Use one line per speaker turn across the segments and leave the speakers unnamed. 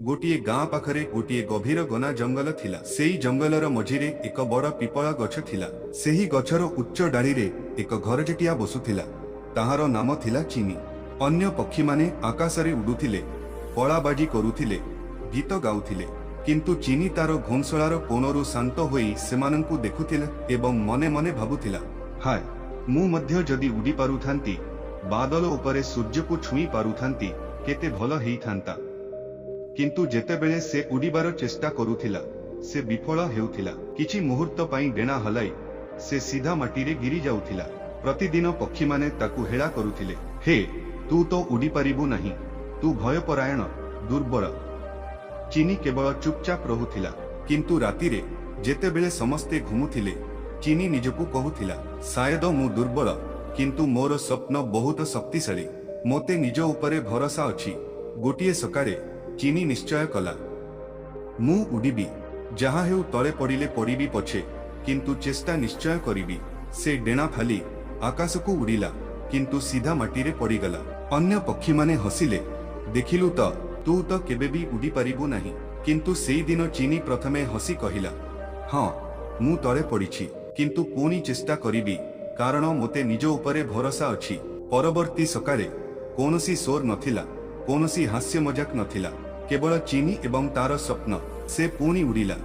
ଗୋଟିଏ ଗାଁ ପାଖରେ ଗୋଟିଏ ଗଭୀର ଘନା ଜଙ୍ଗଲ ଥିଲା। ସେଇ ଜଙ୍ଗଲର ମଝିରେ ଏକ ବଡ଼ ପିପଳ ଗଛ ଥିଲା। ସେହି ଗଛର ଉଚ୍ଚ ଡାଳିରେ ଏକ ଘରଚଟିଆ ବସୁଥିଲା। ତାହାର ନାମ ଥିଲା ଚିନି। ଅନ୍ୟ ପକ୍ଷୀମାନେ ଆକାଶରେ ଉଡୁଥିଲେ, କଳାବାଜି କରୁଥିଲେ, ଗୀତ ଗାଉଥିଲେ। କିନ୍ତୁ ଚିନି ତାର ଘୋଂସଳାର କୋଣରୁ ଶାନ୍ତ ହୋଇ ସେମାନଙ୍କୁ ଦେଖୁଥିଲା ଏବଂ ମନେ ମନେ ଭାବୁଥିଲା, ହାୟ, ମୁଁ ମଧ୍ୟ ଯଦି ଉଡ଼ି ପାରୁଥାନ୍ତି, ବାଦଲ ଉପରେ ସୂର୍ଯ୍ୟକୁ ଛୁଇଁ ପାରୁଥାନ୍ତି, କେତେ ଭଲ ହେଇଥାନ୍ତା। କିନ୍ତୁ ଯେତେବେଳେ ସେ ଉଡ଼ିବାର ଚେଷ୍ଟା କରୁଥିଲା, ସେ ବିଫଳ ହେଉଥିଲା। କିଛି ମୁହୂର୍ତ୍ତ ପାଇଁ ଡେଣା ହଲାଇ ସେ ସିଧା ମାଟିରେ ଗିରି ଯାଉଥିଲା। ପ୍ରତିଦିନ ପକ୍ଷୀମାନେ ତାକୁ ହେଳା କରୁଥିଲେ। ହେ, ତୁ ତ ଉଡ଼ିପାରିବୁ ନାହିଁ, ତୁ ଭୟପରାୟଣ, ଦୁର୍ବଳ। ଚିନି କେବଳ ଚୁପଚାପ ରହୁଥିଲା। କିନ୍ତୁ ରାତିରେ ଯେତେବେଳେ ସମସ୍ତେ ଘୁମୁଥିଲେ, ଚିନି ନିଜକୁ କହୁଥିଲା, ସାୟଦ ମୁଁ ଦୁର୍ବଳ, କିନ୍ତୁ ମୋର ସ୍ୱପ୍ନ ବହୁତ ଶକ୍ତିଶାଳୀ। ମୋତେ ନିଜ ଉପରେ ଭରସା ଅଛି। ଗୋଟିଏ ସକାଳେ ଚିନି ନିଶ୍ଚୟ କଲା, ମୁଁ ଉଡ଼ିବି। ଯାହା ହେଉ, ତଳେ ପଡ଼ିଲେ ପଡ଼ିବି ପଛେ, କିନ୍ତୁ ଚେଷ୍ଟା ନିଶ୍ଚୟ କରିବି। ସେ ଡେଣା ଫାଲି ଆକାଶକୁ ଉଡ଼ିଲା, କିନ୍ତୁ ସିଧା ମାଟିରେ ପଡ଼ିଗଲା। ଅନ୍ୟ ପକ୍ଷୀମାନେ ହସିଲେ, ଦେଖିଲୁ ତ, ତୁ ତ କେବେ ବି ଉଡ଼ିପାରିବୁ ନାହିଁ। କିନ୍ତୁ ସେଇଦିନ ଚିନି ପ୍ରଥମେ ହସି କହିଲା, ହଁ, ମୁଁ ତଳେ ପଡ଼ିଛି, କିନ୍ତୁ ପୁଣି ଚେଷ୍ଟା କରିବି, କାରଣ ମୋତେ ନିଜ ଉପରେ ଭରସା ଅଛି। ପରବର୍ତ୍ତୀ ସକାଳେ କୌଣସି ସୋର ନଥିଲା, କୌଣସି ହାସ୍ୟ ମଜାକ ନଥିଲା, କେବଳ ଚିନି ଏବଂ ତାର ସ୍ୱପ୍ନ। ସେ ପୁଣି ଉଡ଼ିଲା।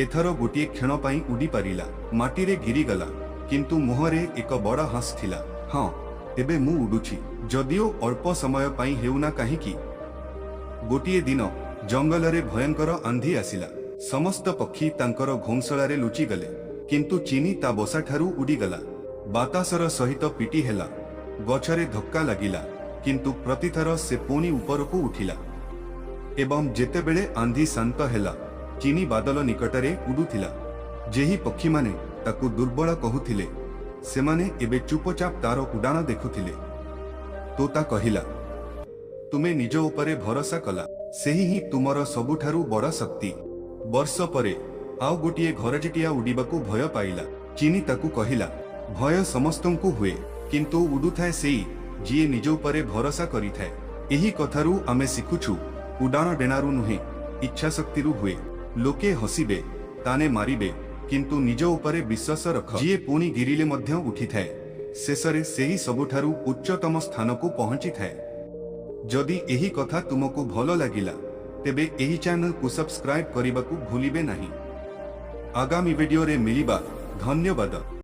ଏଥର ଗୋଟିଏ କ୍ଷଣ ପାଇଁ ଉଡ଼ି ପାରିଲା, ମାଟିରେ ଗିରିଗଲା, କିନ୍ତୁ ମୁହଁରେ ଏକ ବଡ଼ ହସ ଥିଲା। ହଁ, ଏବେ ମୁଁ ଉଡୁଛି, ଯଦିଓ ଅଳ୍ପ ସମୟ ପାଇଁ ହେଉନା କାହିଁକି। ଗୋଟିଏ ଦିନ ଜଙ୍ଗଲରେ ଭୟଙ୍କର ଆନ୍ଧି ଆସିଲା। ସମସ୍ତ ପକ୍ଷୀ ତାଙ୍କର ଘୋଂସଳାରେ ଲୁଚିଗଲେ, କିନ୍ତୁ ଚିନି ତା ବସାଠାରୁ ଉଡ଼ିଗଲା। ବାତାସର ସହିତ ପିଟି ହେଲା, ଗଛରେ ଧକ୍କା ଲାଗିଲା, କିନ୍ତୁ ପ୍ରତିଥର ସେ ପୁଣି ଉପରକୁ ଉଠିଲା। ଏବଂ ଯେତେବେଳେ ଆନ୍ଧି ଶାନ୍ତ ହେଲା, ଚିନି ବାଦଲ ନିକଟରେ ଉଡୁଥିଲା। ଯେହି ପକ୍ଷୀମାନେ ତାକୁ ଦୁର୍ବଳ କହୁଥିଲେ, ସେମାନେ ଏବେ ଚୁପଚାପ ତାର ଉଡ଼ାଣ ଦେଖୁଥିଲେ। ତୋତା କହିଲା, ତୁମେ ନିଜ ଉପରେ ଭରସା କଲା, ସେହି ହିଁ ତୁମର ସବୁଠାରୁ ବଡ଼ ଶକ୍ତି। ବର୍ଷ ପରେ ଆଉ ଗୋଟିଏ ଘରଚଟିଆ ଉଡ଼ିବାକୁ ଭୟ ପାଇଲା। ଚିନି ତାକୁ କହିଲା, ଭୟ ସମସ୍ତଙ୍କୁ ହୁଏ, କିନ୍ତୁ ଉଡୁଥାଏ ସେଇ ଯିଏ ନିଜ ଉପରେ ଭରସା କରିଥାଏ। ଏହି କଥାରୁ ଆମେ ଶିଖୁଛୁ, ଉଡ଼ାଣ ଡେଣାରୁ ନୁହେଁ, ଇଚ୍ଛାଶକ୍ତିରୁ ହୁଏ। ଲୋକେ ହସିବେ, ତାନେ ମାରିବେ, କିନ୍ତୁ ନିଜ ଉପରେ ବିଶ୍ୱାସ ରଖ। ଯିଏ ପୁଣି ଗିରିଲେ ମଧ୍ୟ ଉଠିଥାଏ, ଶେଷରେ ସେହି ସବୁଠାରୁ ଉଚ୍ଚତମ ସ୍ଥାନକୁ ପହଞ୍ଚିଥାଏ। ଯଦି ଏହି କଥା ତୁମକୁ ଭଲ ଲାଗିଲା, ତେବେ ଏହି ଚ୍ୟାନେଲକୁ ସବସ୍କ୍ରାଇବ୍ କରିବାକୁ ଭୁଲିବେ ନାହିଁ। ଆଗାମୀ ଭିଡିଓରେ ମିଳିବା। ଧନ୍ୟବାଦ।